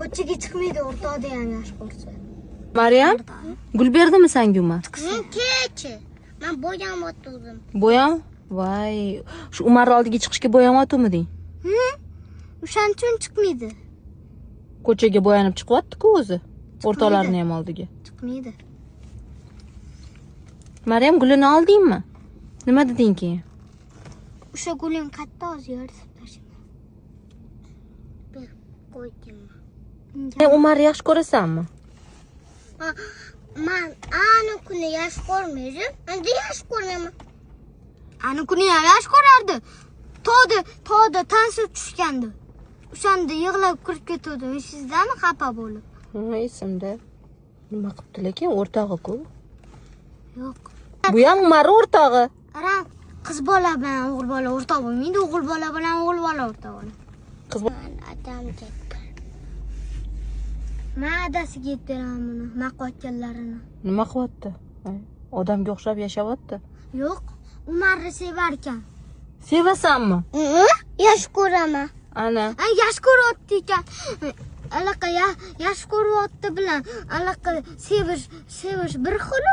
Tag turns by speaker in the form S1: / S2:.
S1: Ko'chaga chiqmaydi, o'rtoqda ham yaxshi ko'rsa.
S2: Maryam, gul berdimi sanga Umar?
S1: Men kecha man bo'yam o'tirdim.
S2: Bo'yam? Voy, shu Umarni oldiga chiqishga bo'yamayotmiding?
S1: O'shaning uchun chiqmaydi.
S2: Ko'chaga bo'yanib chiqyapti-ku o'zi. O'rtoqlarini ham oldiga.
S1: Chiqmaydi.
S2: Maryam, gulini oldingmi? Nima deding keyin?
S1: O'sha guling qayerda hozir yoritib tashlayman. Berib qo'ydim.
S2: Sen Umarni yaxshi ko'rasanmi?
S1: Man ani kuni yaxshi ko'rmaydim. Endi yaxshi ko'raman. Ani kuni ham yaxshi ko'rardi. Tog'da, tog'da tansib tushgandi. O'shanda yig'lab kirib ketgandim. Sizdami xafa bo'lib?
S2: Ha, esimda. Nima qilibdi lekin o'rtog'i-ku.
S1: Yo'q.
S2: Bu ham Umarni o'rtog'i.
S1: Aram qiz bola bilan o'g'il bola o'rtoq bo'lmaydi, o'g'il bola bilan o'g'il bola o'rtoq bo'ladi.
S2: Qiz
S1: Adam ketdi. Man adasiga yetib beraman buni, nima qilayotganlarini.
S2: Nima qilyapti? Ay, odamga o'xshab yashayapti.
S1: Yo'q, Umarni sevar ekan.
S2: Sevasanmi?
S1: Yaxshi ko'raman.
S2: Ana.
S1: Ay, yaxshi ko'ryapti ekan. Anaqa yaxshi ko'ryapti bilan anaqa sevish bir xil.